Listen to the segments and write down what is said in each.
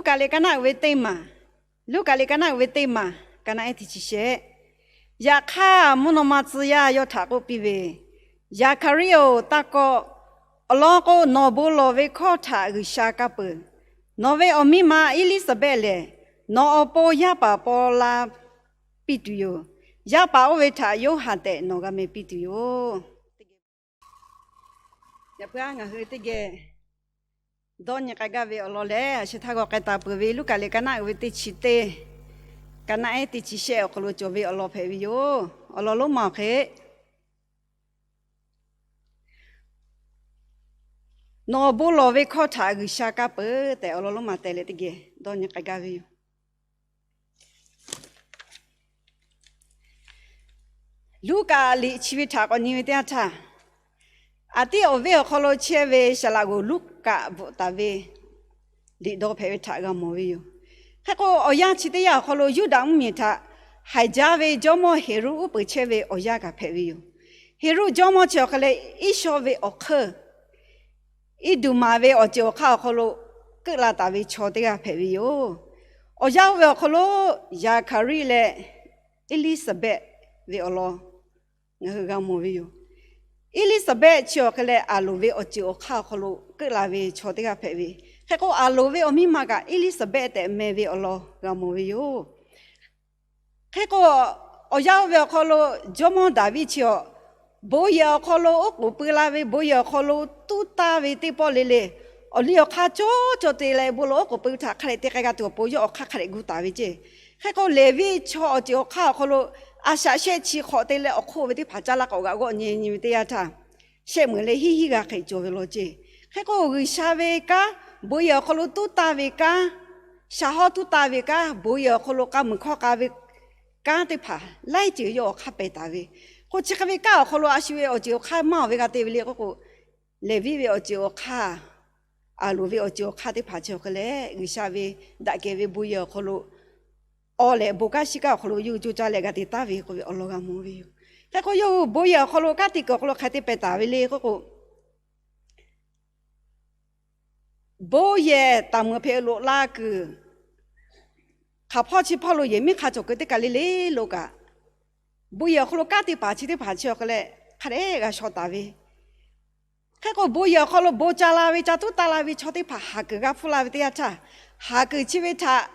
Luˉkaꞈ liꞈ ka naˆ uiˍ ve teˇ maˬ, Luˉkaꞈ liꞈ ka naˆ uiˍ ve teˇ maˬ, ka naˆ ehˉ teˇ chi shehˆ. Yaꞈ hk'aˇ, mvuhˇ naw ma tcuh yaˇ yawˇ htaꞈ k'oˆ piˇ ve, Zaˍhkaˍriˆ-oˬ, taˇ kawˆ. Awˬ lawn k'o, nawˬ bon lawˬ ve hkawˇ htaꞈ G'uiˬsha kaˇ peuˬ. Nawˬ ve awˬ miˇ ma Eˇliˇsaˍbehˆ lehˬ, nawˬ awˬ pon yaˇ paˍ paw la piˇ tuˬ yoˬ. Yaˇ paˍ oˇ ve htaꞈ Yoˇhanˬ tehꞈ nawˬ g'a meh piˇ tuˬ yoˬ. Yaꞈ puiˉ aˉ ngaˬ hui teˇ geh dawˇ nyi k'ai gaˇ ve awˬ lawn lehˬ, a sheh htaˇ g'aw k'ai taˍ peuˬ ve Luˉkaꞈ liꞈ ka naˆ uiˍ ve teˇ chi teˇ, ka naˆ ehˉ teˇ chi shehˆ awˬ hk'aw lo cawˬ ve awˬ lawn hpehꞈ ve yoˬ. Awˬ lawn lonˉ ma awˬ hk'e, nawˬ bon lawˬ ve hkawˇ htaꞈ G'uiˬsha kaˇ peuˬ tehꞈ awˬ lawn lonˉ ma teh leh teˇ geh dawˇ nyi k'ai gaˇ ve yoˬ. Luˉkaꞈ liꞈ chi ve htaꞈ k'awꞈ nyi ve teˇ yanˇ htaˇ, aˬ tiˉ awˬ venˇ awˬ hk'aw lo chehˇ ve saˍ laꞈ g'oˍ Luˉkaꞈ bvuhꞈ taˍ ve liꞈ dawˇ hpehꞈ ve htaꞈ g'a mawˬ ve yoˬ. Hk'e k'o, awˬ yanˇ chi teˇ yanˇ awˬ hk'aw lo Yuˇdaꞈ mvuhˇmiˬ htaꞈ haiˬ jaˇ ve jawˇmawˇ Heˍroˆ uˉ peunˍ chehˇ ve awˬ yanˇ kaꞈ hpehꞈ ve yoˬ. Heˍroˆ jawˇmawˇ chi awˬ hk'e leh, Iˉsawˇ ve awˬ hk'eunˇ Eˇduˍmaˍ ve awˬ ceuˬ awˬ hk'aˇ awˬ hk'aw lo keuˆ la taˍ ve chaw teˇ g'aˇ hpehꞈ ve yoˬ. Awˬ yanˇ oˇ ve awˬ hk'aw lo Zaˍhkaˍriˆ leh Eˇliˇsaˍbehˆ ve awˬ lawn ngaˬ hui g'a mawˬ ve yoˬ. Eˇliˇsaˍbehˆ chi awˬ hk'e leh Aˍronˍ ve awˬ ceuˬ awˬ hk'aˇ awˬ hk'aw lo keuˆ la ve chaw teˇ g'aˇ hpehꞈ ve. Hk'e k'o, Aˍronˍ ve awˬ miˇ ma kaꞈ Eˇliˇsaˍbehˆ tehꞈ meh ve awˬ lawn g'a mawˬ ve yoˬ. Hk'e k'o, awˬ yanˇ oˇ ve awˬ hk'aw lo jawˇmawˇ Daˍviˆ chi awˬ, bon yehˬ awˬ hk'aw lo oˉ k'oˍ pui la ve, bon yehˬ awˬ hk'aw lo tuˉ taˇ ve teˇ pawˆ le le, awˬ liˇ awˬ hk'aˇ cawˇ cawˬ te leh bon lawˬ oˉ k'oˍ pui htaꞈ hk'a dehꞈ te k'ai g'a tuˬ awˬ pon yawˇ awˬ hk'aˇ hk'a dehꞈ gu taˍ ve ceˇ. Hk'e k'o, Leˍviˆ chaw awˬ ceuˬ awˬ hk'aˇ awˬ hk'aw lo a shaꞈ shehˆ chi hk'awꞈ te leh awˬ hk'oˆ ve teˇ hpaˍ caˇ laˇ k'awꞈ g'aꞈ g'awˆ nyi nyi ve teˇ yanˇ htaˇ, shehˆ meunˍ leh hiˉ hiˉ g'a hk'e cawˬ ve law ceˇ. Hk'e k'o, G'uiˬsha ve kanˉ, bon yehˬ awˬ hk'aw lo tuˉ taˇ ve kanˉ, shaˍ hawˉ tuˉ taˇ ve kanˉ, bon yehˬ awˬ hk'aw lo k'a muiˬ hkawˇ k'a ve kanˉ teˇ hpaˍ laiˉ ceuˬ yawˇ awˬ hk'aˇ pehˬ taˍ ve. K'o, chi hk'e ve kanˉ awˬ hk'aw lo a shu ve awˬ ceuˬ awˬ hk'aˇ maˇ awˬ ve g'a te ve le k'oˆ k'o, Leˍviˆ ve awˬ ceuˬ awˬ hk'aˇ, Aˍronˍ ve awˬ ceuˬ awˬ hk'aˇ teˇ hpaˍ chi awˬ hk'e leh G'uiˬsha ve daꞈ kehˬ ve bon yehˬ awˬ hk'aw lo awˬ lehˬ bon kanˉ shiˉ kanˉ awˬ hk'aw lo yawˇ hui coˇ caˇ leh g'a te taˍ ve k'oˆ ve awˬ lawn g'a mawˬ ve yoˬ. Hk'e k'o, yawˇ hui bon yehˬ awˬ hk'aw lo kanˉ te kuiˬ awˬ hk'aw lo hk'aˬ hk'e te pehˬ taˍ ve le k'oˆ k'o, bon yehˬ taˍ muiˬ hpehꞈ loꞈ la kuiˬ, hk'aˬ hpawˇ chi hpawˇ lo yehˬ miˉ hk'a cawˬ kuiˬ teˇ kaˬ le le lo kaꞈ, bon yehˬ awˬ hk'aw lo kanˉ te paˍ chi teˇ hpaˍ chi awˬ hk'e leh hk'a dehꞈ g'a shaw taˍ ve. Hk'e k'o, bon yehˬ awˬ hk'aw lo bon ca la ve, ca tuˉ taˇ la ve chaw teˇ hpaˍ haˍ kuiˬ g'a hpfuhˇ la ve teˇ yanˇ htaˇ, haˍ kuiˬ chi ve htaꞈ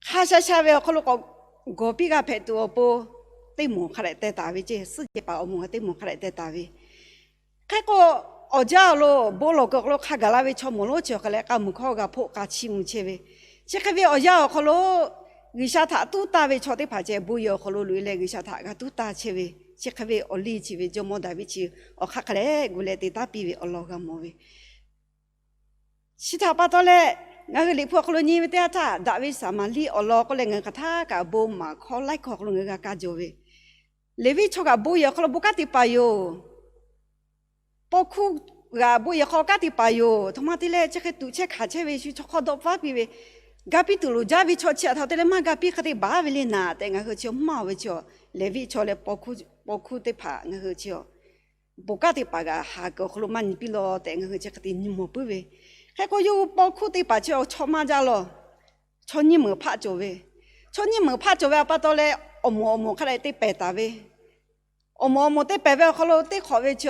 hk'a sha sha ve awˬ hk'aw lo k'awꞈ gawˬ piˇ g'a hpehꞈ tuˬ awˬ pon teˇ moˍ hk'a dehꞈ teh taˍ ve ceˇ. Suhˉ jehˬ paˍ awˬ moˍ teˇ moˍ hk'a dehꞈ teh taˍ ve. Hk'e k'o, awˬ jaˇ awˬ lo bon lawˬ kuiˬ awˬ hk'aw lo hk'a gaˬ la ve chaw mawˬ lonˉ chi awˬ hk'e leh k'a muiˬ hkawˇ g'a hpoˆ k'a chiˇ mvuh chehˇ ve. Chi hk'e ve awˬ yanˇ awˬ hk'aw lo G'uiˬsha htaꞈ tuˉ taˇ ve chaw teˇ hpaˍ ceh bon yehˬ awˬ hk'aw lo loꞈ e leh G'uiˬsha htaꞈ g'a tuˉ taˇ chehˇ ve. Chi hk'e ve awˬ liˇ chi ve jawˇmawˇ Daˍviˆ chi awˬ hk'aˇ hk'a dehꞈ gu leh te taˉ piˇ ve awˬ lawn g'a mawˬ ve. Chi htaꞈ pa taw leh, ngaˬ hui Liꞈ hpu awˬ hk'aw lo nyi ve teˇ yanˇ htaˇ, daꞈ ve saˍmaˍliˆ awˬ lawn k'oˆ leh ngaˬ hui hk'aˬ htaˇ kaꞈ bon maˍ hkawˇ laiˉ hkawˇ awˬ hk'aw lo ngaˬ hui g'a kaˇ jaw ve. Leˍviˆ chaw kaꞈ bon yehˬ awˬ hk'aw lo bon kanˉ te paˍ yoˬ. Paw hkuˇ g'aꞈ bon yehˬ hk'aw kanˉ te paˍ yoˬ. Htoꞈ ma te leh chi hk'e tuꞈ chehˇ hkanˍ chehˇ ve shu chaw hk'awˇ dawˆ faˉ piˇ ve, ga piˇ tuˬ loˍ jaˇ ve chaw chi aꞈ htaꞈ te leh maˇ ga piˇ hk'e te baˬ ve le naˍ tehꞈ ngaˬ hui chi maˇ ve chi, Leˍviˆ chaw leh paw hkuˇ teˇ hpaˍ ngaˬ hui chi bon kanˉ te paˍ g'aꞈ haˍ kuiˬ awˬ hk'aw lo maˇ nyi piˇ law tehꞈ ngaˬ hui chi hk'e te nyi mawˬ puiˉ ve. Hk'e k'o, yawˇ hui paw hkuˇ teˇ hpaˍ chi chaw maˇ jaˇ law. Chaw nyiˇ meunˍ hpaˆ cawˬ ve. Chaw nyiˇ meunˍ hpaˆ cawˬ ve aꞈ pa taw leh, awˬ moˍ awˬ moˍ hk'a dehꞈ te pehˍ taˍ ve. Awˬ moˍ awˬ moˍ te pehˍ ve awˬ hk'aw lo teˇ hk'awꞈ ve chi,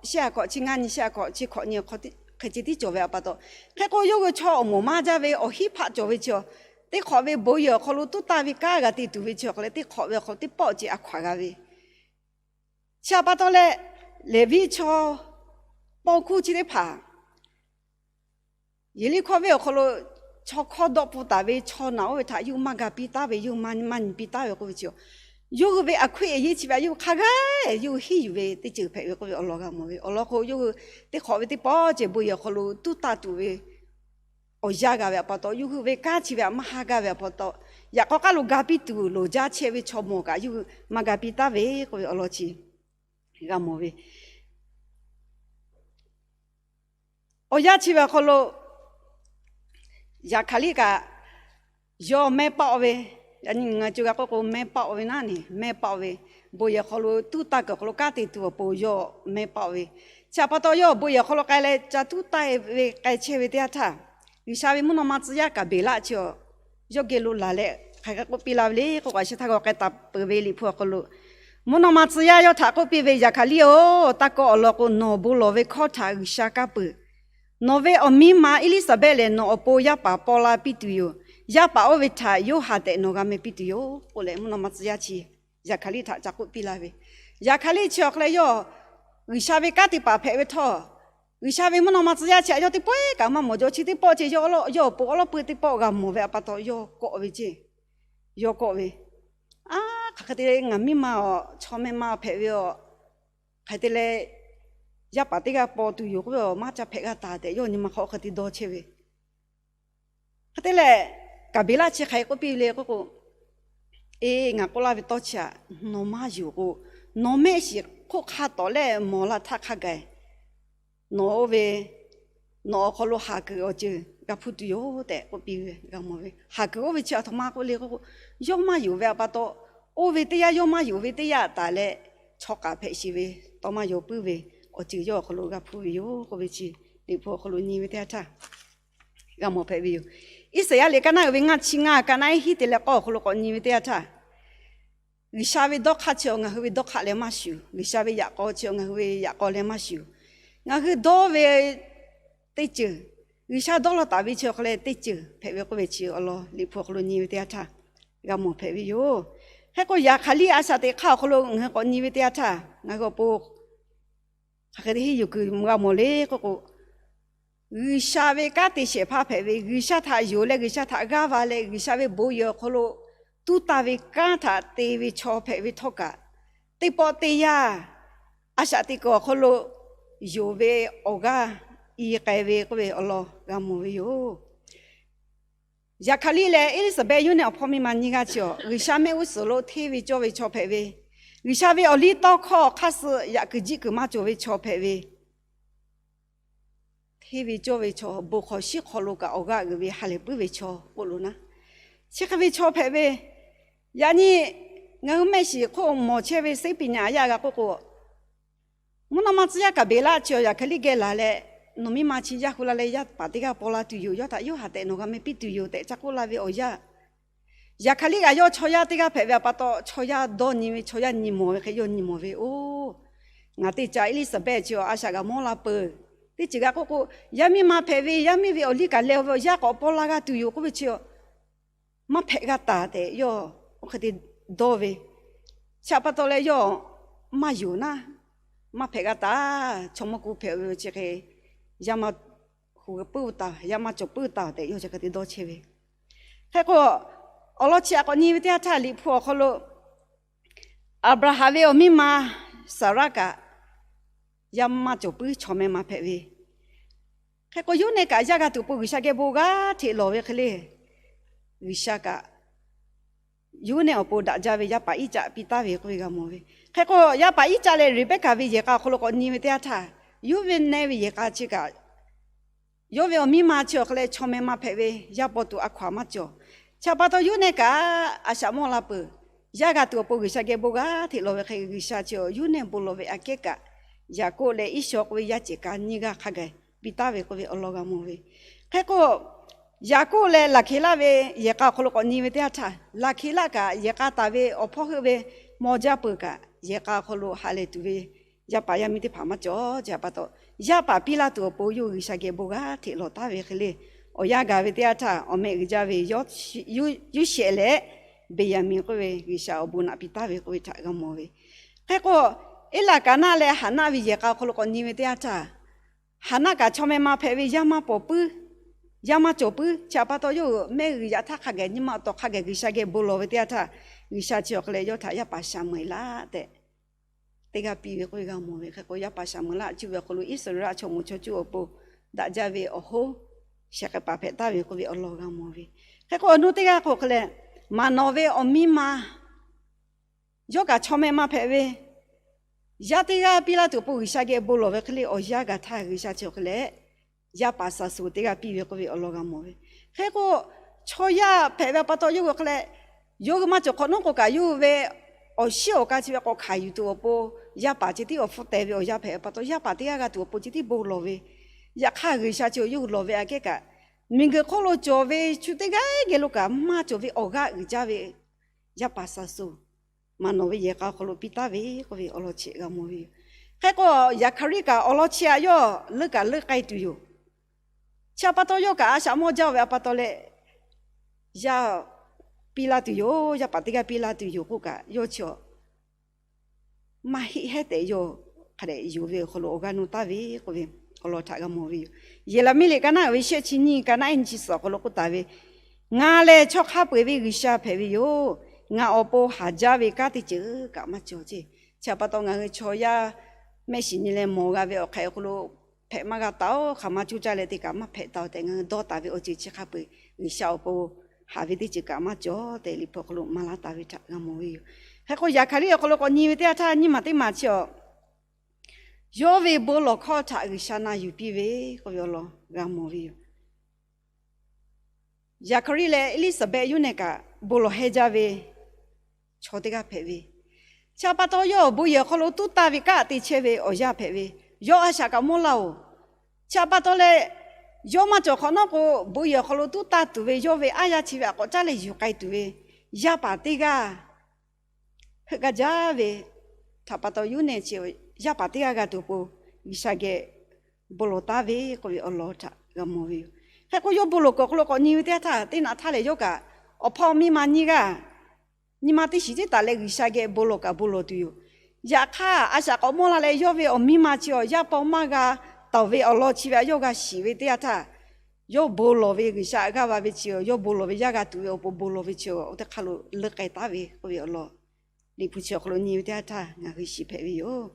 shehˆ a hk'awꞈ chi ngaˇ nyi, shehˆ a hk'awꞈ chi hkawꞈ nyi, hk'e ce tiˉ cawˬ ve aꞈ pa taw, hk'e k'o yawˇ hui chaw awˬ moˍ maˇ jaˇ ve awˬ hinˉ hpaˆ cawˬ ve chi, teˇ hk'awꞈ ve bon yehˬ awˬ hk'aw lo tuˉ taˇ ve kanˉ g'a te tuˬ ve chi awˬ hk'e leh teˇ hk'awꞈ ve awˬ hk'aw lo teˇ pawˆ ce a hkaw-anˬ g'a ve. Chi aꞈ pa taw leh, Leˍviˆ chaw paw hkuˇ chi teˇ hpaˍ Yeˍriˆhkoˇ venˇ awˬ hk'aw lo chaw hkawˇ dawˆ pfuhˇ taˍ ve chaw naˬ oˇ ve htaꞈ yawˇ hui maˇ ga piˇ taˍ ve, yawˇ hui maˇ nyi piˇ taˍ ve k'oˆ ve chi, yawˇ hui ve aˬ hkuiˆ aˬ yeˇ chi ve aꞈ yawˇ hui hk'a gaˬ yawˇ hui hiˉ yuˬ ve teˇ ceuˬ hpehꞈ ve k'oˆ ve awˬ lawn g'a mawˬ ve. Awˬ lawn k'o, yawˇ hui teˇ hk'awꞈ ve teˇ pawˆ ceh bon yehˬ awˬ hk'aw lo tuˉ taˇ tuˬ ve awˬ yanˇ g'a ve aꞈ pa taw, yawˇ hui ve kanˉ chi ve aꞈ maˇ haˇ gaˇ ve aꞈ pa taw, yaꞈ k'aw k'aˉ lo ga piˇ tuˬ loˍ jaˇ chehˇ ve chaw mawˬ kaꞈ yawˇ hui maˇ ga piˇ taˍ ve k'oˆ ve awˬ lawn chi g'a mawˬ ve. Awˬ yanˇ chi ve awˬ hk'aw lo Zaˍhkaˍriˆ kaꞈ yawˇ mehˇ paˆ-oˆ ve, yaꞈ nyi ngaˬ co g'a k'oˆ k'o mehˇ paˆ-oˆ ve naˉ ne, mehˇ paˆ-oˆ ve, bon yehˬ awˬ hk'aw lo tuˉ taˇ kuiˬ awˬ hk'aw lo kanˉ te tuˬ awˬ pon yawˇ mehˇ paˆ-oˆ ve. Chi aꞈ pa taw yawˇ bon yehˬ awˬ hk'aw lo k'ai leh ca tuˉ taˇ ve k'ai chehˇ ve teˇ yanˇ htaˇ, G'uiˬsha ve mvuhˇ naw ma tcuh yaˇ Kaˍbeˍlaˆ chi awˬ yawˇ geh lo laˬ leh hk'aˬ hk'e k'oˆ piˇ la ve le k'oˆ k'o, a shu htaˇ g'aw k'ai taˍ peuˬ ve Liꞈ hpu awˬ hk'aw lo, mvuhˇ naw ma tcuh yaˇ yawˇ htaꞈ k'oˆ piˇ ve, Yaˍhkaˍliˆ oˬ, taˇ kawˆ awˬ lawn k'o, nawˬ bon lawˬ ve hkawˇ htaꞈ G'uiˬsha kanˇ peuˬ. Nawˬ ve awˬ miˇ ma Eˇliˇsaˍbehˆ lehˬ, nawˬ awˬ pon yaˇ paˍ paw la piˇ tuˬ yoˬ. Yaˇ paˍ oˇ ve htaꞈ Yoˇhanˬ tehꞈ nawˬ g'a meh piˇ tuˬ yoˬ k'oˆ leh, mvuhˇ naw ma tcuh yaˇ chi Yaˍhkaˍliˆ htaꞈ ca k'oˆ piˇ la ve. Yaˍhkaˍliˆ chi awˬ hk'aw leh yawˇ G'uiˬsha ve kanˉ te paˍ hpehꞈ ve htawˇ, G'uiˬsha ve mvuhˇ naw ma tcuh yaˇ chi a yawˇ teˇ pawˆ kaꞈ maˇ mawˬ jaw. Chi teˇ pawˆ chi yawˇ awˬ pon awˉ lawˉ peuˇ teˇ pawˆ g'a mawˬ ve a pa taw yawˇ kawˆ ve ceˇ. Yawˇ kawˆ ve, Aˉ, hk'aˬ hk'e te leh ngaˬ miˇ ma awˬ chaw meh ma hpehꞈ ve aˬ, hk'aˬ hk'e te leh yaˇ paˍ teˇ g'aˇ paw tuˬ yoˬ k'oˆ ve awˬ maˇ ca hpehꞈ g'a taˍ tehꞈ yawˇ nyi ma hk'aw hk'e te dawˇ chehˇ ve. Hk'e te leh, Kaˍbeˍlaˆ chi hk'aˬ hk'e k'oˆ piˇ le k'oˆ k'o, Eˬ, ngaˬ k'oˆ laˇ ve tawˇ chi aꞈ, nawˬ maˇ yonˍ k'o, nawˬ mehˆ shiˍ hk'oˆ hk'a tawˍ leh mawˬ la htaˇ hk'a gaˬ nawˬ oˇ ve, nawˬ awˬ hk'aw lo haˍ kuiˬ awˬ ceuˬ g'a hpuˇ tuˬ yoˬ tehꞈ k'oˆ piˇ ve g'a mawˬ ve. Haˍ kuiˬ oˇ ve chi aˬ htoꞈ ma k'oˆ le k'oˆ k'o, yawˇ maˇ yonˍ ve a pa taw, oˇ ve teˇ yanˇ yawˇ maˇ yonˍ ve teˇ yanˇ taˍ leh, chaw k'aˍ hpehꞈ sheˍ ve tawˇ maˇ yaw puiˉ ve awˬ ceuˬ yawˇ awˬ hk'aw lo g'a hpuˇ ve yoˬ k'oˆ ve chi, Liꞈ hpu awˬ hk'aw lo nyi ve teˇ yanˇ htaˇ g'a mawˬ hpehꞈ ve yoˬ. Iˉsaˍyaˆ liꞈ kaˆ naˆ uiˍ ve ngaˇ chi ngaˇ, kaˆ naˆ ehˉ hiˉ te leh k'awˇ awˬ hk'aw lo k'awꞈ nyi ve teˇ yanˇ htaˇ, G'uiˬsha ve dawˇ hk'aˇ chi awˬ ngaˬ hui ve dawˇ hk'aˇ leh maˇ shuˍ. G'uiˬsha ve yaꞈ k'aw chi awˬ ngaˬ hui ve yaꞈ k'aw leh maˇ shuˍ. Ngaˬ hui dawˇ ve teˇ ceuˬ, G'uiˬsha dawˇ law taˍ ve chi awˬ hk'aw leh teˇ ceuˬ hpehꞈ ve k'oˆ ve chi awˬ lawn Liꞈ hpu awˬ hk'aw lo nyi ve teˇ yanˇ htaˇ g'a mawˬ hpehꞈ ve yoˬ. Hk'e k'o, Yaˍhkaˍliˆ a shaꞈ teꞈ hk'aˇ awˬ hk'aw lo ngaˬ hui k'awꞈ nyi ve teˇ yanˇ htaˇ, ngaˬ hui awˬ pon hk'aˬ hk'e te henˇ yuˬ kuiˬ g'a mawˬ le k'oˆ k'o, G'uiˬsha ve kanˉ te shehˍ hpaˇ hpehꞈ ve, G'uiˬsha htaꞈ yonˍ leh G'uiˬsha htaꞈ g'aˇ va leh G'uiˬsha ve bon yehˬ awˬ hk'aw lo tuˉ taˇ ve kanˉ htaꞈ te ve chaw hpehꞈ ve htawˇ kaꞈ, teˇ pawˆ teˇ yanˇ a shaꞈ teꞈ kuiˬ awˬ hk'aw lo yonˍ ve awˬ g'aˇ i k'ai ve k'oˆ ve awˬ lawn g'a mawˬ ve yoˬ. Yaˍhkaˍliˆ leh Eˇliˇsaˍbehˆ Yoˇnaˆ awˬ hpawˇ miˇ ma nyiˇ g'aˇ chi awˬ, G'uiˬsha mehˆ g'uˇ suhˍ lo hteˇ ve cawˇ ve chaw hpehꞈ ve, G'uiˬsha ve awˬliˇtawˇhkawˇ hk'aˇ suh yaꞈ kuiˬ jiˆ kuiˬ maˇ cawˬ ve chaw hpehꞈ ve, hteˇ ve cawˇ ve chaw, bon hk'aw shiˉ hk'aw lo kaꞈ awˬ g'aˇ uiˍ ve ha lehˬ puiˉ ve chaw k'oˆ lo naˉ, chi hk'e ve chaw hpehꞈ ve. Yaꞈ nyi ngaˬ hui mehˆ shiˍ hk'oˆ mawˬ chehˇ ve သိပညာ yaˇ g'a k'oˆ k'o, mvuhˇ naw ma tcuh yaˇ Kaˍbeˍlaˆ chi awˬ Yaˍhkaˍliˆ geh laˬ leh, nawˬ miˇ ma chi yaˇ hu la leh yaˇ paˍ teˇ g'aˇ paw la tuˬ yoˬ, yawˇ htaꞈ Yoˇhanˬ tehꞈ nawˬ g'a meh piˇ tuˬ yoˬ tehꞈ ca k'oˆ laˇ ve awˬ yanˇ, Yaˍhkaˍliˆ kaꞈ yawˇ chaw yaˇ teˇ g'aˇ hpehꞈ ve a pa taw, chaw yaˇ dawˇ nyi ve, chaw yaˇ nyi mawˬ ve hk'e yawˇ nyi mawˬ ve, Oˬ, ngaˬ teˇ ca Eˇliˇsaˍbehˆ chi awˬ a shaꞈ g'a mawˇ la peuˬ. Teˇ ceuˬ g'a k'oˆ k'o, yaˇ miˇ ma hpehꞈ ve, yaˇ miˇ ve awˬ liˇ kaꞈ leh ve awˬ yanˇ k'awꞈ paw la g'a tuˬ yoˬ k'oˆ ve chi maˇ hpehꞈ g'a taˍ tehꞈ yawˇ oˇ hk'e te dawˇ ve. Chi a pa taw leh yawˇ maˇ yonˍ naˉ, maˇ hpehꞈ g'a taˍ. Chaw mawˇ ku hpehꞈ ve chi hk'e yaˇ maˇ hu puiˉ taˍ, yaˇ maˇ cawˬ puiˉ taˍ tehꞈ yawˇ chi hk'e te dawˇ chehˇ ve. Hk'e k'o, awˬ lawn chi aꞈ k'awꞈ nyi ve teˇ yanˇ htaˇ Liꞈ hpu awˬ hk'aw lo Aˍbraˍhanˍ ve awˬ miˇ ma Saˍraˆ kaꞈ yaˇ maˇ cawˬ puiˉ chaw meh ma hpehꞈ ve. Hk'e k'o, Yoˇnaˆ kaꞈ yaˇ g'a tuˬ awˬ pon G'uiˬsha geh bon g'aˇ hteꞈ lawˬ ve hk'e le, G'uiˬsha kaꞈ Yoˇnaˆ awˬ pon daꞈ jaˇ ve yaˇ paˍ Iˉcaˆ piˇ taˍ ve k'oˆ ve g'a mawˬ ve. Hk'e k'o, yaˇ paˍ Iˉcaˆ leh Reˍbeˍkaˍ ve yehˬ k'a awˬ hk'aw lo k'awꞈ nyi ve teˇ yanˇ htaˇ, Yoˇnaˆ ve yehˬ k'a chi kaꞈ yawˇ ve awˬ miˇ ma chi awˬ hk'e leh chaw meh ma hpehꞈ ve, yaˇ paw tuˬ a hkaw aˬ maˇ cawˬ. Chi a pa taw Yoˇnaˆ kaꞈ a shaꞈ mawˇ la peuˬ. Yaˇ g'a tuˬ awˬ pon G'uiˬsha geh bon g'aˇ hteꞈ lawˬ ve hk'e, G'uiˬsha chi Yoˇnaˆ bon lawˬ ve aꞈ kehˉ kaꞈ, Yaˍkoˆ leh Iˉsawˇ k'oˆ ve yaˇ cehˬ ka nyiˇ g'aˇ hk'a gaˬ piˇ taˍ ve k'oˆ ve awˬ lawn g'a mawˬ ve. Hk'e k'o, Yaˍkoˆ leh Laˍhkeˍlaˆ ve yehˬ k'a awˬ hk'aw lo k'awꞈ nyi ve teˇ yanˇ htaˇ, Laˍhkeˍlaˆ kaꞈ yehˬ k'a taˍ ve awˬ hpawˇ heuˆ ve maw jaˇ peuˬ kaꞈ, yehˬ k'a awˬ hk'aw lo ha lehˬ tuˬ ve yaˇ paˍ yaˇ miˇ teˇ hpaˍ maˇ cawˬ. Chi a pa taw, yaˇ paˍ piˇ laˇ tuˬ awˬ pon yawˇ hui G'uiˬsha geh bon g'aˇ hteꞈ lawˬ taˍ ve hk'e le, awˬ yanˇ gaˬ ve teˇ yanˇ htaˇ, awˬ meh uiˍ jaˇ ve Yoˇsehꞈ leh Beˍyaˍmenˍ k'oˆ ve G'uiˬsha awˬ bon naꞈ piˇ taˍ ve k'oˆ ve htaꞈ g'a mawˬ ve. Hk'e k'o, Eˇlaˍkaˍnaˆ leh Haˍnaˆ ve yehˬ k'a awˬ hk'aw lo k'awꞈ nyi ve teˇ yanˇ htaˇ, Haˍnaˆ kaꞈ chaw meh ma hpehꞈ ve, yaˇ maˇ paw puiˉ, yaˇ maˇ cawˬ puiˉ. Chi a pa taw yawˇ hui mehˆ g'uiˬ yaꞈ htaˇ hk'a gaˬ nyi ma awˬ tawˍ hk'a gaˬ G'uiˬsha geh bon lawˬ ve teˇ yanˇ htaˇ, G'uiˬsha chi awˬ hk'e leh yawˇ htaꞈ yaˇ paˍ Saˍmeˍlaˆ tehꞈ teˇ g'aˇ piˇ ve k'oˆ ve g'a mawˬ ve. Hk'e k'o, yaˇ paˍ Saˍmeˍlaˆ cuˇ ve awˬ hk'aw lo Iˉsaˍreˍlaˆ chaw moˍ chaw cuˇ awˬ pon daꞈ jaˇ ve awˬ hoˉ shehˍ hk'e paˍ hpehꞈ taˍ ve k'oˆ ve awˬ lawn g'a mawˬ ve. Hk'e k'o, awˬ nu teˇ g'aˇ k'o hk'e leh, Maˍnawˍ ve awˬ miˇ ma yawˇ kaꞈ chaw meh ma hpehꞈ ve, yaˇ teˇ g'aˇ piˇ laˇ tuˬ awˬ pon G'uiˬsha geh bon lawˬ ve hk'e le, awˬ yanˇ gaˬ htaˇ G'uiˬsha chi awˬ hk'e leh yaˇ paˍ Saˍsuˍ teˇ g'aˇ piˇ ve k'oˆ ve awˬ lawn g'a mawˬ ve. Hk'e k'o, chaw yaˇ hpehꞈ ve a pa taw yawˇ hui hk'e leh, yawˇ hui maˇ cawˬ hk'awꞈ nawˉ k'o kaꞈ, yawˇ hui ve awˬ shiˉ awˬ ka chi ve k'awꞈ hkanˍ yuˬ tuˬ awˬ pon, yaˇ paˍ chi tiˉ awˬ hpfuhˇ teh ve awˬ yanˇ hpehꞈ ve pa taw, yaˇ paˍ teˇ g'aˇ g'a tuˬ awˬ pon chi tiˉ bon lawˬ ve. Yaꞈ hk'aˇ, G'uiˬsha chi yawˇ hui lawˬ ve aꞈ kehˉ kaꞈ, Miˬguiˬ hk'oˆ lo cawˬ ve shu teˇ g'aˇ geh lo kaꞈ maˇ cawˬ ve awˬ g'aˇ uiˍ jaˇ ve yaˇ paˍ Saˍsonˍ, maˇ nawˬ ve yehˬ k'a awˬ hk'aw lo piˇ taˍ ve k'oˆ ve awˬ lawn chi g'a mawˬ ve yoˬ. Hk'e k'o, Zaˍhkaˍriˆ kaꞈ awˬ lawn chi aꞈ yawˇ leuˉ kaꞈ leuˉ k'ai tuˬ yoˬ. Chi aꞈ pa taw yawˇ kaꞈ a shaꞈ mawˇ jaˇ ve aꞈ pa taw leh, yaˇ piˇ laˇ tuˬ yoˬ. Yaˇ paˍ teˇ g'aˇ piˇ laˇ tuˬ yoˬ k'oˆ kaꞈ, yawˇ chi maˇ heˆ hehˉ tehꞈ yawˇ hk'a dehꞈ yonˍ ve awˬ hk'aw lo awˬ g'aˇ nuˇ taˍ ve k'oˆ ve awˬ lawn htaꞈ g'a mawˬ ve yoˬ. Yeˍraˍmiˆ liꞈ ka naˆ uiˍ ve shehˆ chi nyiˇ, ka naˆ ehˉ nyiˇ chi suhˍ awˬ hk'aw lo k'oˆ taˍ ve, Ngaˬ lehˬ chaw hk'a peu-eˬ ve G'uiˬsha hpehꞈ ve yoˬ. Ngaˬ awˬ pon haˍ jaˇ ve kanˉ teˇ ceuˬ kaꞈ maˇ cawˬ ceˇ. Chi aꞈ pa taw ngaˬ hui chaw yaˇ mehˆ shiˍ nyi leh mawˬ g'a ve awˬ hk'ehꞈ awˬ hk'aw lo hpehꞈ maˇ g'a taˍ-oˬ, hk'aˬ ma coˇ caˇ leh teˇ kaꞈ maˇ hpehꞈ taˍ-oˬ tehꞈ ngaˬ hui dawˇ taˍ ve awˬ ceuˬ chi hk'a peu-eˬ G'uiˬsha awˬ pon haˍ ve teˇ ceuˬ kaꞈ maˇ cawˬ tehꞈ Liꞈ hpu awˬ hk'aw lo maˍ laˇ taˍ ve htaꞈ g'a mawˬ ve yoˬ. Hk'e k'o, Zaˍhkaˍriˆ awˬ hk'aw lo k'awꞈ nyi ve teˇ yanˇ htaˇ, nyiˇ maˬ teˇ maˬ chi awˬ, yawˇ ve bon lawˬ hkawˇ htaꞈ G'uiˬsha na yuˬ piˇ ve k'oˆ ve awˬ lawn g'a mawˬ ve yoˬ. Zaˍhkaˍriˆ leh Eˇliˇsaˍbehˆ yawˇ nehˬ kaꞈ bon lawˬ heh jaˇ ve chaw teˇ g'aˇ hpehꞈ ve, chi aꞈ pa taw yawˇ awˬ bon yehˬ awˬ hk'aw lo tuˉ taˇ ve kanˉ te chehˇ ve awˬ yanˇ hpehꞈ ve, yawˇ a shaꞈ kaꞈ mawˇ laˇ-oˬ. Chi aꞈ pa taw leh, yawˇ maˇ cawˬ hk'awꞈ nawˉ k'o, bon yehˬ awˬ hk'aw lo tuˉ taˇ tuˬ ve yawˇ ve aˉ yaˇ chi ve aꞈ k'awꞈ caˉ leh yuˬ k'ai tuˬ ve yaˇ paˍ teˇ g'aˇ heuˆ gaˇ jaˇ ve htaꞈ pa taw, yawˇ nehˬ chi yaˇ paˍ teˇ g'aˇ g'a tuˬ awˬ pon G'uiˬsha geh bon lawˬ taˍ ve k'oˆ ve awˬ lawn htaꞈ g'a mawˬ ve yoˬ. Hk'e k'o, yawˇ bon lawˬ kuiˬ awˬ hk'aw lo k'awꞈ nyi ve teˇ yanˇ htaˇ, teˇ naꞈ htaˇ lehˬ yawˇ kaꞈ awˬ hpawˇ miˇ ma nyiˇ g'aˇ nyi ma teˇ shiˍ teˇ taˍ leh G'uiˬsha geh bon lawˬ kaꞈ bon lawˬ tuˬ yoˬ. Yaꞈ hk'aˇ, a shaꞈ k'awꞈ mawˇ la leh yawˇ ve awˬ miˇ ma chi awˬ yaˇ paw maˇ g'a taˍ ve awˬ lawn chi ve aꞈ yawˇ g'a shiˍ ve teˇ yanˇ htaˇ, yawˇ bon lawˬ ve G'uiˬsha g'aˇ va ve chi, yawˇ bon lawˬ ve yaˇ g'a tuˬ ve awˬ pon bon lawˬ ve chi, oˇ teˇ hk'aˇ lo leuˉ k'ai taˍ ve k'oˆ ve awˬ lawn Liꞈ hpu chi awˬ hk'aw lo nyi ve teˇ yanˇ htaˇ ngaˬ hui shiˍ hpehꞈ ve yoˬ.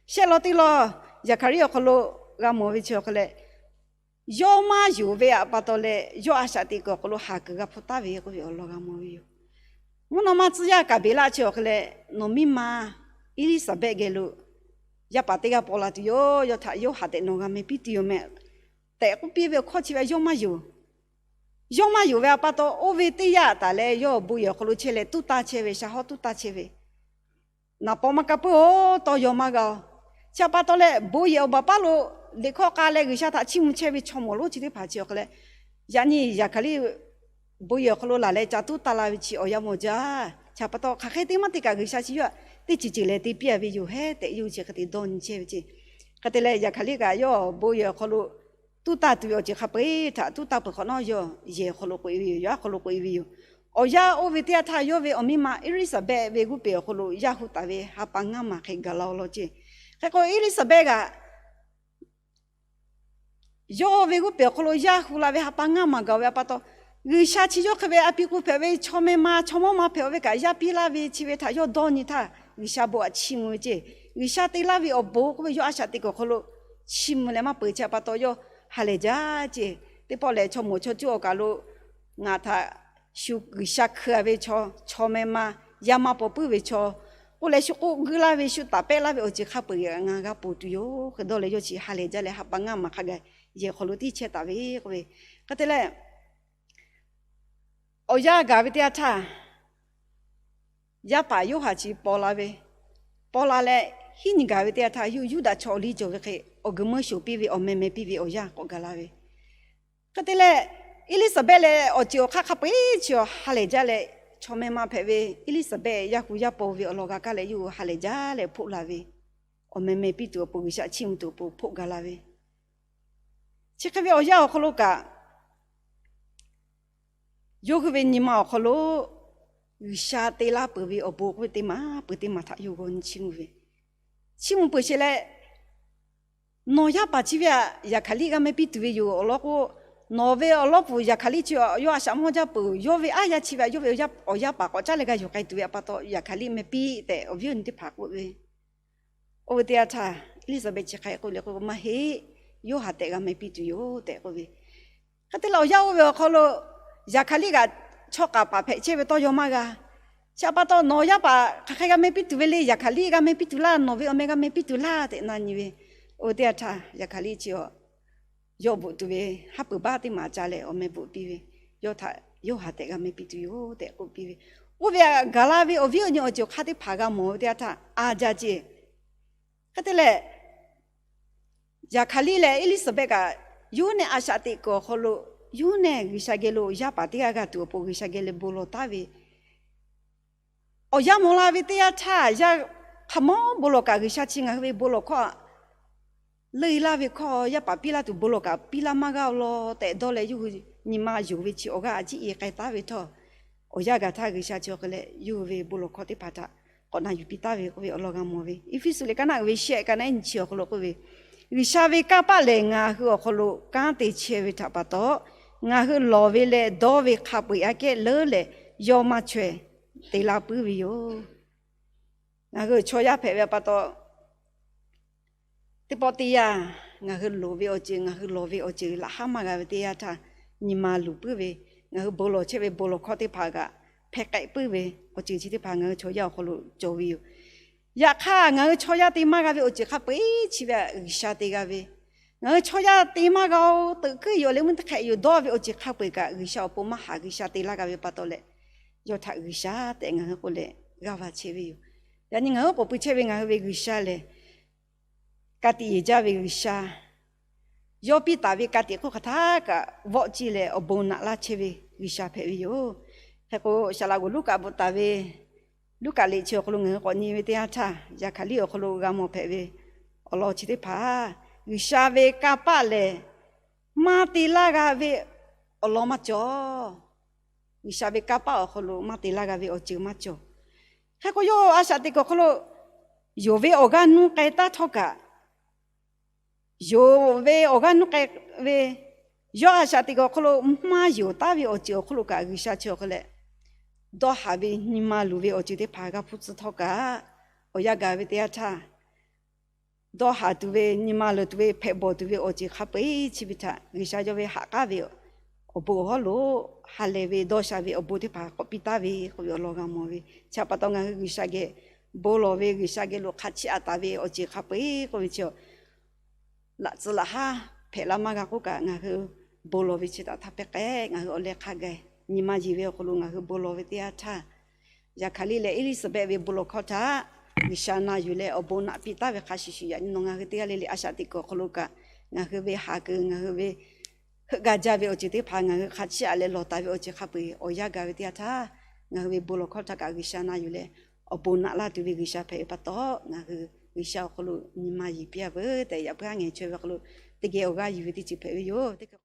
Shehˆ lawn teˇ lawn, Zaˍhkaˍriˆ awˬ hk'aw lo g'a mawˬ ve chi awˬ hk'aw leh, yawˇ maˇ yonˍ ve aꞈ pa taw leh, yawˇ a shaꞈ teꞈ kuiˬ awˬ hk'aw lo haˍ kuiˬ g'a hpfuhˇ taˍ ve k'oˆ ve awˬ lawn g'a mawˬ ve yoˬ. Mvuhˇ naw ma tcuh yaˇ kaˍ beˍlaˆ chi awˬ hk'aw leh, nawˬ miˇ ma Eˇliˇsaˍbehˆ geh lo yaˇ paˍ teˇ g'aˇ paw la tuˬ yoˬ. Yawˇ htaꞈ Yoˇhanˬ tehꞈ nawˬ g'a meh piˇ tuˬ yoˬ meh tehꞈ k'oˆ piˇ ve awˬ hkawˇ chi ve yawˇ maˇ yonˍ. Yawˇ maˇ yonˍ ve aꞈ pa taw, oˇ ve teˇ yanˇ taˍ leh yawˇ awˬ bon yehˬ awˬ hk'aw lo chehˇ leh tuˉ taˇ chehˇ ve, shaˍ hawˉ tuˉ taˇ chehˇ ve, naˍ paw maˇ kaˇ puiˉ-oˬ, tawˇ yaw maˇ g'a-oˬ. Chi aꞈ pa taw leh, bon yehˬ awˬ baˬ paˉ lo liꞈ hkawˇ k'a leh G'uiˬsha htaꞈ chiˇ mvuh chehˇ ve chaw mawˬ lonˉ chi teˇ hpaˍ chi awˬ hk'aw leh, yaꞈ nyi Zaˍhkaˍriˆ bon yehˬ awˬ hk'aw lo laˬ leh ca tuˉ taˇ la ve chi awˬ yanˇ mawˬ jaˇ. Chi aꞈ pa taw, hk'aˬ hk'e te maˇ te kaꞈ G'uiˬsha chi yawˇ htaꞈ teˇ ceuˬ ceuˬ leh te piˇ-a ve yoˬ hehˉ tehꞈ yawˇ hui chi hk'e te dawˇ nyi chehˇ ve ceˇ. Hk'e te leh, Zaˍhkaˍriˆ kaꞈ yawˇ bon yehˬ awˬ hk'aw lo tuˉ taˇ tuˬ ve awˬ ceuˬ hk'a peu-eˬ htaꞈ tuˉ taˇ peuˬ hk'awꞈ nawˉ, yawˇ yehˬ awˬ hk'aw lo k'oꞈ-e ve yoˬ, yawˇ aˉ hk'aw lo k'oꞈ-e ve yoˬ. Awˬ yanˇ oˇ ve teˇ yanˇ htaˇ, yawˇ ve awˬ miˇ ma Eˇliˇsaˍbehˆ ve g'oˇ peˬ awˬ hk'aw lo yaˇ hu taˍ ve ha pa ngaˇ maˬ hk'e gaˬ la-oˬ law ceˇ. Hk'e k'o, Eˇliˇsaˍbehˆ kaꞈ yawˇ ve g'oˇ peˬ awˬ hk'aw lo yaˇ hu la ve ha pa ngaˇ maˬ gaˬ ve aꞈ pa taw, G'uiˬsha chi yawˇ hk'e ve a pi k'o hpehꞈ ve chaw meh ma chaw mawˇ ma hpehꞈ-oˬ ve kaꞈ yaˇ piˇ laˇ ve chi ve htaꞈ yawˇ dawˇ nyi htaˇ, G'uiˬsha bon aꞈ chiˇ mvuh ve ceˇ. G'uiˬsha te laˇ ve awˬ bon k'oˆ ve yawˇ a shaꞈ teꞈ kuiˬ awˬ hk'aw lo chiˇ mvuh leh maˇ peuˬ chi aꞈ pa taw, yawˇ ha lehˬ jaˇ ceˇ. Teˇ pawˆ lehˬ, chaw mawˬ chaw cuˇ awˬ kaˬ lo ngaˬ htaꞈ shu G'uiˬsha hkeu-a ve chaw, chaw meh ma, yaˇ maˇ paw puiˉ ve chaw k'oˆ leh, shu k'oˆ guiˇ laˇ ve, shu taˍ pehˆ laˇ ve awˬ ceuˬ hk'a peu-eˬ ngaˬ g'a ponˬ tuˬ yoˬ. Hk'e dawˇ leh yawˇ chi ha lehˬ jaˇ leh ha pa ngaˇ maˬ hk'a gaˬ yehˬ hk'aw lo tiˇ chehˇ taˍ ve k'oˆ ve. Hk'e te leh, awˬ yanˇ gaˬ ve teˇ yanˇ htaˇ, yaˇ paˍ Yoˇhanˬ chi paw la ve, paw la leh hiˉ nyi gaˬ ve teˇ yanˇ htaˇ, yawˇ Yuˇdaꞈ chaw awˬ liˇ cawˬ ve hk'e awˬ g'uiˬ meuˇ shoˍ piˇ ve awˬ meh meh piˇ ve awˬ yanˇ k'awꞈ gaˬ la ve. Hk'e te leh, Eˇliˇsaˍbehˆ leh awˬ ceuˬ awˬ hk'aˇ hk'a peu-eˬ chi awˬ ha lehˬ jaˇ leh, chaw meh ma hpehꞈ ve Eˇliˇsaˍbehˆ yaˇ hu yaˇ paw ve awˬ lawn g'a kaˇ leh yawˇ ha lehˬ jaˇ leh hpoˆ la ve, awˬ meh meh piˇ tuˬ awˬ pon, G'uiˬsha chiˇ mvuh tuˬ awˬ pon hpoˆ gaˬ la ve. Chi hk'e ve awˬ yanˇ awˬ hk'aw lo kaꞈ, yawˇ hui ve nyi ma awˬ hk'aw lo G'uiˬsha te laˇ peuˬ ve awˬ bon k'oˆ ve teˇ maˬ peuˬ teˇ maˬ htaꞈ yawˇ g'aw nyi chiˇ mvuh ve, chiˇ mvuh peuˬ sheˍ leh, nawˬ yaˇ paˍ chi ve aꞈ Zaˍhkaˍriˆ g'a meh piˇ tuˬ ve yoˬ. Awˬ lawn k'o, nawˬ ve awˬ lawˉ pfuhˍ Zaˍhkaˍriˆ chi yawˇ a shaꞈ mawˇ jaˇ peuˬ. Yawˇ ve aˉ yaˇ chi ve aꞈ yawˇ ve awˬ yanˇ paˍ k'awꞈ caˉ leh g'a yuˬ k'ai tuˬ ve aꞈ pa taw, Zaˍhkaˍriˆ meh piˇ tehꞈ awˬ viˉ awˬ nyi teˇ hpaˍ k'oˆ ve. Oˇ ve teˇ yanˇ htaˇ, Eˇliˇsaˍbehˆ chi hk'e k'oˆ leh k'o, maˇ heˆ, Yoˇhanˬ tehꞈ g'a meh piˇ tuˬ yoˬ tehꞈ k'oˆ ve. Hk'e te leh, awˬ yanˇ oˇ ve awˬ hk'aw lo Zaˍhkaˍriˆ kaꞈ chaw k'aˍ paˍ hpehꞈ chehˇ ve tawˇ yaw maˇ g'a. Chi aꞈ pa taw, nawˬ yaˇ paˍ hk'aˬ hk'e g'a meh piˇ tuˬ ve le, Zaˍhkaˍriˆ g'a meh piˇ tuˬ laˇ, nawˬ ve awˬ meh g'a meh piˇ tuˬ laˇ tehꞈ na nyi ve. Oˇ ve teˇ yanˇ htaˇ, Zaˍhkaˍriˆ chi a yawˇ bvuhꞈ tuˬ ve haˉ pui baˆ teˇ maˬ ca leh awˬ meh bvuhꞈ piˇ ve, yawˇ htaꞈ Yoˇhanˬ tehꞈ g'a meh piˇ tuˬ yoˬ tehꞈ k'oˆ piˇ ve. Oˇ ve aꞈ gaˬ la ve awˬ viˉ awˬ nyi awˬ ceuˬ hk'aˇ teˇ hpaˍ g'a mawˬ ve teˇ yanˇ htaˇ a jaˇ ceˇ. Hk'e te leh, Zaˍhkaˍriˆ leh Eˇliˇsaˍbehˆ kaꞈ yawˇ nehˬ a shaꞈ teꞈ kuiˬ awˬ hk'aw lo Yawˇ hui nehˬ G'uiˬsha geh lo yaˇ paˍ teˇ g'aˇ g'a tuˬ awˬ pon G'uiˬsha geh lo bon lawˬ taˍ ve awˬ yanˇ mawˬ la ve teˇ yanˇ htaˇ, yaˇ hk'aˬ mawˇ bon lawˬ kaꞈ G'uiˬsha chi ngaˬ hui ve bon lawˬ hkawˇ aꞈ leuˆ e laˇ ve hkawˇ, yaˇ paˍ piˇ laˇ tuˬ bon lawˬ kaꞈ piˇ laˇ maˇ g'a-o law tehꞈ dawˇ leh, yawˇ hui nyi ma yonˍ ve chi awˬ g'aˇ a ciˉ e k'ai taˍ ve htawˇ, awˬ yanˇ gaˬ htaˇ G'uiˬsha chi awˬ hk'e leh yawˇ hui ve bon lawˬ hkawˇ teˇ hpaˍ htaꞈ k'awꞈ na yuˬ piˇ taˍ ve k'oˆ ve awˬ lawn g'a mawˬ ve. Eˇfeˇsuꞈ liꞈ kaˆ naˆ uiˍ ve shehˆ kaˆ naˆ nyiˇ chi awˬ hk'aw lo k'oˆ ve, G'uiˬsha ve kanˇ paˆ lehˬ ngaˬ hui awˬ hk'aw lo kanˉ te chehˇ ve htaꞈ pa taw, ngaˬ hui lawˬ ve leh dawˇ ve hk'a peu-eˬ aꞈ kehˉ leuˉ leh yawˇ maˇ chaweh te laˇ puiˉ ve yoˬ. Ngaˬ hui chaw yaˇ hpehꞈ ve pa taw, teˇ pawˆ teˇ yanˇ ngaˬ hui loˍ ve awˬ ceuˬ, ngaˬ hui lawˬ ve awˬ ceuˬ laꞈ haˉ maˇ g'a ve teˇ yanˇ htaˇ, nyi ma luˬ puiˉ ve, ngaˬ hui bon lawˬ chehˇ ve bon lawˬ hkawˇ teˇ hpaˍ kaꞈ hpeh k'ai puiˉ ve awˬ ceuˬ chi teˇ hpaˍ ngaˬ hui chaw yaˇ awˬ hk'aw lo cawˬ ve yoˬ. Yaꞈ hk'aˇ, ngaˬ hui chaw yaˇ te maˇ g'a ve awˬ ceuˬ hk'a peu-eˬ chi ve htaꞈ G'uiˬsha te g'a ve. Ngaˬ hui chaw yaˇ te maˇ g'a-o, teuꞈ kuiˉ yoˬ, leh mvuhˇ teˇ hk'ehꞈ yoˬ dawˇ ve awˬ ceuˬ hk'a peu-eˬ kaꞈ G'uiˬsha awˬ pon maˇ haꞈ G'uiˬsha te laˇ g'a ve pa taw leh, yawˇ htaꞈ G'uiˬsha tehꞈ ngaˬ hui k'oˆ leh g'aˇ va chehˇ ve yoˬ. Yaꞈ nyi ngaˬ hui k'oˍ pui chehˇ ve ngaˬ hui ve G'uiˬsha lehˬ, ka tiꞈ yeˬ jaˇ ve G'uiˬsha, yawˇ piˇ taˍ ve ka tiꞈ hk'oˆ hk'aˬ htaˇ kaꞈ vawˆ ciˇ leh awˬ bon naꞈ laˇ chehˇ ve G'uiˬsha hpehꞈ ve yoˬ. Hk'e k'o, Saˍ laꞈ g'oˍ Luˉkaꞈ bvuhꞈ taˍ ve Luˉkaꞈ liꞈ chi awˬ hk'aw lo ngaˬ hui k'awꞈ nyi ve teˇ yanˇ htaˇ, Yaˍhkaˍliˆ awˬ hk'aw lo g'a mawˬ hpehꞈ ve awˬ lawn chi teˇ hpaˍ, G'uiˬsha ve kanˇ paˆ lehˬ maˇ te laˇ g'a ve awˬ lawn maˇ cawˬ. G'uiˬsha ve kanˇ paˆ awˬ hk'aw lo maˇ te laˇ g'a ve awˬ ceuˬ maˇ cawˬ. Hk'e k'o, yawˇ a shaꞈ teꞈ kuiˬ awˬ hk'aw lo yonˍ ve awˬ g'aˇ nuˇ k'ai taˉ htawˇ kaꞈ, yonˍ ve awˬ g'aˇ nuˇ k'ai ve, yawˇ a shaꞈ teꞈ kuiˬ awˬ hk'aw lo maˇ yonˍ taˉ ve awˬ ceuˬ awˬ hk'aw lo kaꞈ G'uiˬsha chi awˬ hk'e leh dawˇ haˍ ve nyi ma luˬ ve awˬ ceuˬ teˇ hpaˍ g'a hpuˇ tcuh htawˇ kaꞈ, awˬ yanˇ gaˬ ve teˇ yanˇ htaˇ, dawˇ haˍ tuˬ ve, nyi ma luˬ tuˬ ve, hpehꞈ bawˬ tuˬ ve awˬ ceuˬ hk'a peu-eˬ chi ve htaꞈ G'uiˬsha yawˇ ve haꞈ k'aˉ ve awˬ bon awˬ hawˉ lo ha lehˬ ve dawˇ sha ve awˬ bon teˇ hpaˍ k'awꞈ piˇ taˍ ve k'oˆ ve awˬ lawn g'a mawˬ ve. Chi htaꞈ pa taw, ngaˬ hui G'uiˬsha geh bon lawˬ ve, G'uiˬsha geh lo hk'a chiˇ aꞈ taˍ ve awˬ ceuˬ hk'a peu-eˬ k'oˆ ve chi laꞈ tcuh laꞈ haˉ hpehꞈ la maˇ g'a k'oˆ kaꞈ, ngaˬ hui bon lawˬ ve chi htaꞈ htaˇ pehˇ k'ai, ngaˬ hui awˬ leh hk'a gaˬ nyi ma yeˬ ve awˬ hk'aw lo ngaˬ hui bon lawˬ ve teˇ yanˇ htaˇ, Yaˍhkaˍliˆ leh Eˇliˇsaˍbehˆ ve bon lawˬ hkawˇ htaꞈ G'uiˬsha na yuˬ leh awˬ bon naꞈ piˇ taˍ ve hk'a shuˍ shuˍ, yaꞈ nyi nawˬ ngaˬ hui teˇ g'aˇ le le a shaꞈ teꞈ kuiˬ awˬ hk'aw lo kaꞈ, ngaˬ hui ve haˍ kuiˬ, ngaˬ hui ve heuˆ gaˇ jaˇ ve awˬ ceuˬ teˇ hpaˍ ngaˬ hui hk'a chiˇ aꞈ leh lawˬ taˍ ve awˬ ceuˬ hk'a peu-eˬ awˬ yanˇ gaˬ ve teˇ yanˇ htaˇ, ngaˬ hui ve bon lawˬ hkawˇ htaꞈ kaꞈ G'uiˬsha na yuˬ leh awˬ bon naꞈ laˇ tuˬ ve G'uiˬsha hpehꞈ ve pa taw, ngaˬ hui G'uiˬsha awˬ hk'aw lo nyi ma yeˬ piˇ-a veuˬ tehꞈ, yaꞈ puiˉ aˉ ngehˬ chaweh ve awˬ hk'aw lo teˇ geh awˬ g'aˇ yuˬ ve teˇ ceuˬ hpehꞈ ve yoˬ.